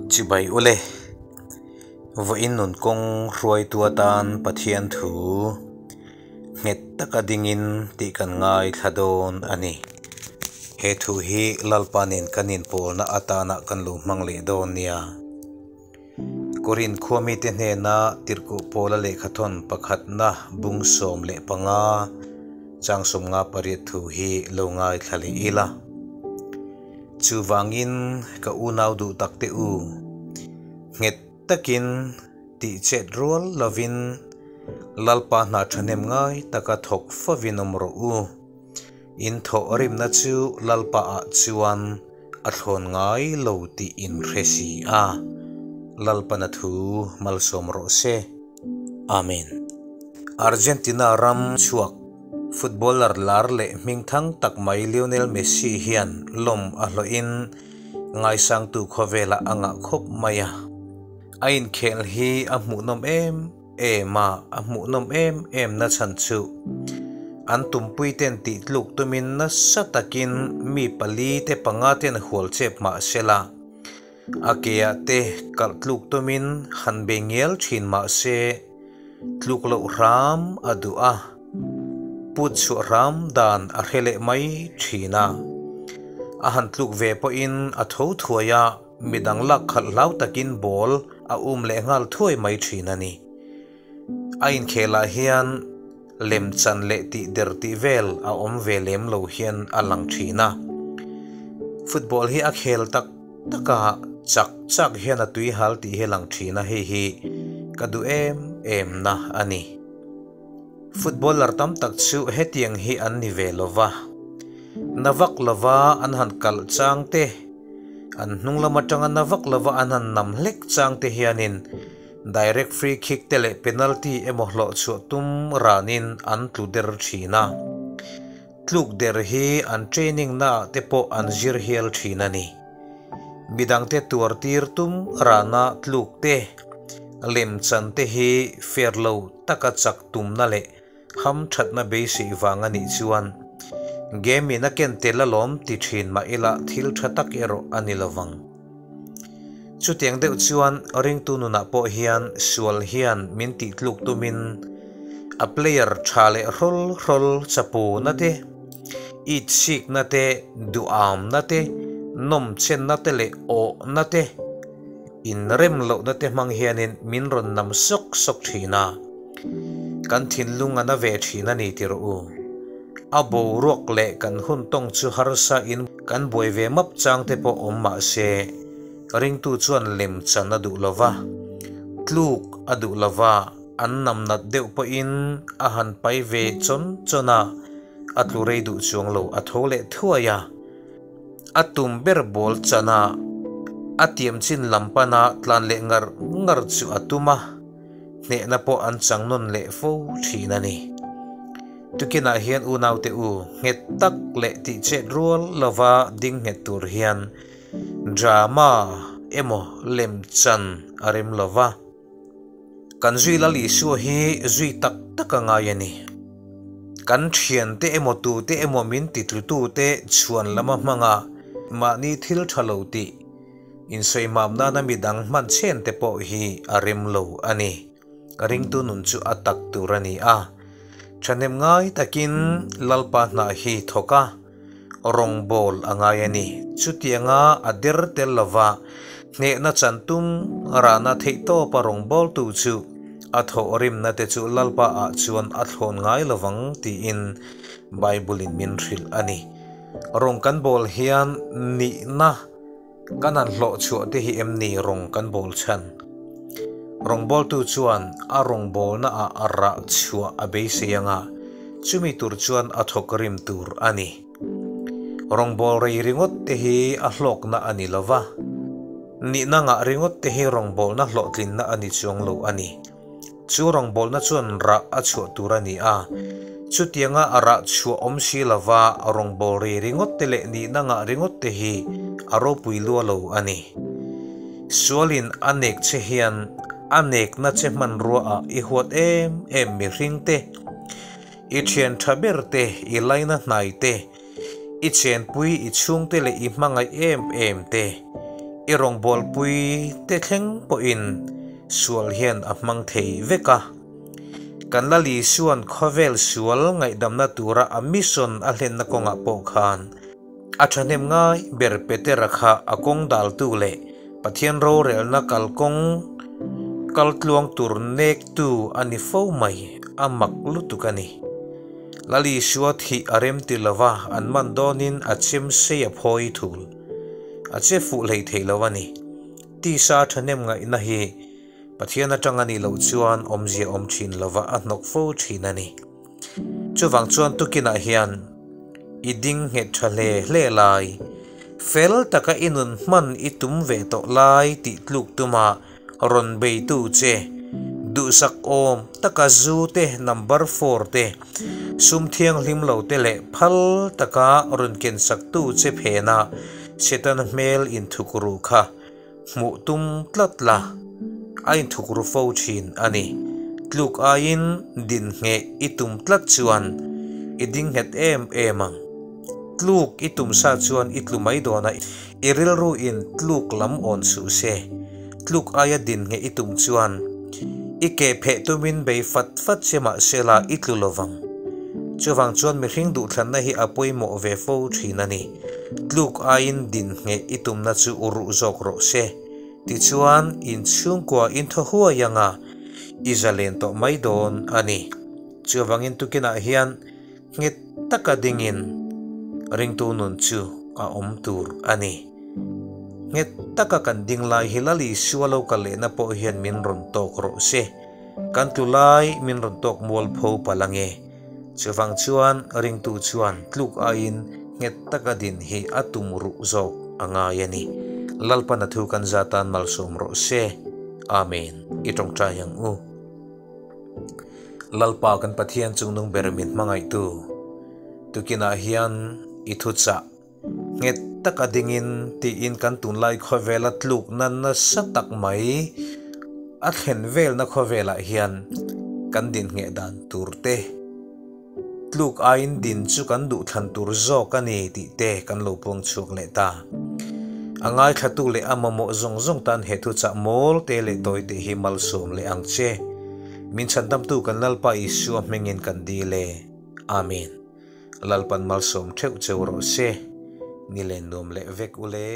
Chibai ule. Vawiin nun kawng hruaitu atan Pathian thu nghet taka dingin tih kan ngaithla dawn a ni. He thu hi Lalpa nen kan inpawlna atana kan lo hmang leh dawn nia. Korin khua mite hnena Tirhkoh Paula lehkhathawn pakhatna bung 15 chang 58 thu hi lo ngaithla leh ila. Chuvangin ka unau duh takte u, nghet takin tih chet rual lovin Lalpa hna thahnem ngai taka thawk fovin awm rawh u. In thawh rimna chu Lalpa ah chuan a thlawn ngai lo tih in hre si a. Lalpana thu malsawm rawh se. Amen. Argentina ram chhuak footballer lar leh hmingthang tak mai Lionel Messi hian lawm a hlawhin ngaisangtu khawvelah a ngah khawp mai a. A inkhel hi a hmuhnawm em em a, a hmuhnawm em em na chhan chu an tumpui ten tih tluk tumin nasa takin mi pali te panga ten hual chep mah sela, a ke ah te kalh tluk tumin han be ngial thin mah se tluk loh hram a duh a, put chhuah hram dan a hre leh mai thin a. A han tluk ve pawhin a tho thuai a. Midang lak khalh hlau takin ball a um leh nghal thuai mai thin a ni. A inkhelah hian lemchan leh tih der tih vel a awm ve lem lo hian a lang thin a. Football hi a khel tak tak a, chak chak hian a tui hal tih hi a lang thin a, hei hi ka duh em em na a ni. Footballer tam tak chu hetiang hi an ni ve lo va, na vak lova an han kalh chang te, An hnung lam atanga na vak lova an han nam hlek chang te hianin direct free kick te leh penalty emaw hlawh chhuah tum ranin an tlu der thin a. Tluk der hi an training naah te pawh an zir hial thin a ni. Midangte tuar tir tum rana tluk te, lemchan te hi fair lo taka chak tumna leh Ham thatna beisei vang a nih chuan game in a ken tel alawm ti thin mah ila thil tha tak erawh a ni lovang. Chutiang deuh chuan ringtu nunah pawh hian sual hian min tih tluk tumin a player tha leh hrawl hrawl chapo na te, it sik na te, duham na te, nawm chen na te leh awh na te, inrem lohna te hmang hianin min rawn nam sawk sawk thin a. Kan thinlung a na ve thin a ni ti rawh u. A boruak leh kan hun tawng chu harsa in kan buai ve map chang te pawh awm mah se, ringtu chuan lem chan a duh lo va, tluk a duh lo va, an nam nat deuh pawhin a han pai ve chawn chawn a, a tlu rei duh chuang lo, a tho leh thuai a. A tum ber bawl chan a, a tiam chin lam pana tlan leh ngar ngar chu a tum a. Hnehna pawh an chang nawn leh fo thin a ni. Tukinah hian unaute u nghet tak leh tih chet rual lova ding nghet tur hian drama emaw lemchan a rem lova. Kan zui Lal Isua hi zui tak tak a ngai a ni. Kan thiante emaw tute emaw min titlutute chhuan lama hmanga mahni thil tha lo tih Insawi-mam nana midang hman chhen te pawh hi a rem lo a ni. Ringtu nun chu a tak tur a ni a. Thahnem ngai takin Lalpa hnah hi thawk a, rawngbawl a ngai a ni. Chutianga a der tel lova hnehna chan tum rahna theihtawpa rawngbawltu chu a thawh rimna te chu Lalpa ah chuan a thlawn ngai lovang tiin Bible-in min hrilh a ni. Rawng kan bawl hian nihna Kan han hlawh chhuah te hi em ni rawng kan bawl chhan? Rawngbawltu chuan a rawngbawlna ah a rah chhuah a beisei anga, chumi tur chuan a thawk rim tur a ni. Rawngbâwl rei ringawt te hi a hlawkna a ni lova, nihna ngah ringawt te hi rawngbawlna hlawhtlinna a ni chuang lo a ni. Chu rawngbawlna chuan rah a chhuah tur a ni a, chutianga a rah chhuah awm si lova rawngbâwl ri ringawt te leh nihna ngah ringawt te hi a ropui lua lo a ni. Sualin a nek che hian a nekna che hmanrua ah i huat em em mihring te, i thian tha ber te, i laina hnai te, I chenpui, i chhungte leh i hmangaih em em te. I rawngbawlpui te thleng pawhin sual hian a hmang thei vek a. Kan Lal Isua'n khawvel sual ngaihdamna tura a mission a hlenna kawngah pawh khan a thahnem ngai ber Petera kha a kawng daltu leh Pathian rorelna kalkawng kaltluang tur nektu a ni fo mai, a mak lutuk a ni. Lal Isua thih a rem ti lova an man dawnin a chem sei a phawi thul. A che fuh hlei thei lo a ni. Tisa thahnem ngaihna hi Pathian atang a nih loh chuan awmzia awm thin lova a hnawk fo thin a ni. Chuvang chuan tukinah hian i ding nghet tha hle hle lai, fel taka i nun hman i tum ve tawh lai tih tluk tuma rawn beitu che, duhsak awm taka zu te number four te, sum thianghlim lo te leh phal taka rawn kensaktu che phena Setana hmel inthukru kha Hmuh tum tlat la, a inthuk ru fo thin a ni. Tluk aiin din ngheh i tum tlat chuan i ding nghet em em ang. Tluk i tum sa chuan i tlu mai dawn a, i rilru in tluk lam awn suh se. Tluk aia din ngheh i tum chuan i ke pheh tumin bei fat fat che mah se la i tlu lovang. Chuvang chuan mihring duhthlanna hi a pawimawh ve fo thin a ni. Tluk aiin din ngheh i tumna chu u ruh zawk rawh se. Tichuan, in chhungkua in thaw huai anga i zalen tawh mai dawn a ni. Chuvangin tukinah hian nghet taka dingin ringtu nun chu a awm tur a ni. Nghet taka kan ding lai hi Lal Isua lo kal lehna pawh hian min rawn tawk rawh se. Kan tlu lai min rawn tawk mualpho palh ange. Chuvang chuan ringtu chuan tluk aiin nghet taka din hi a tum ruh zawk a ngai a ni. Lalpan a thu kan za tan malsawm rawh se. Amen. I tawngtai ang u. Lalpa kan Pathian chungnung ber min hmangaihtu tukinah hian i thuchah Nghet taka dingin tiin kan tunlai khawvela tlukna nasa tak mai a thlen velna khawvelah hian kan din ngheh dan tur te, tluk aiin din chu kan duhthlan tur zawk a ni tih te kan lo puang chhuak leh ta. A ngaithlatu leh a mamawh zawng zawng tan he thuchah mawl te leh tawi te hi malsawm leh ang che. Min chhandamtu kan Lalpa Isua hmingin kan dil e. Amen. Lalpan malsawm theuh cheu rawh se, ni len nuam leh vek u le.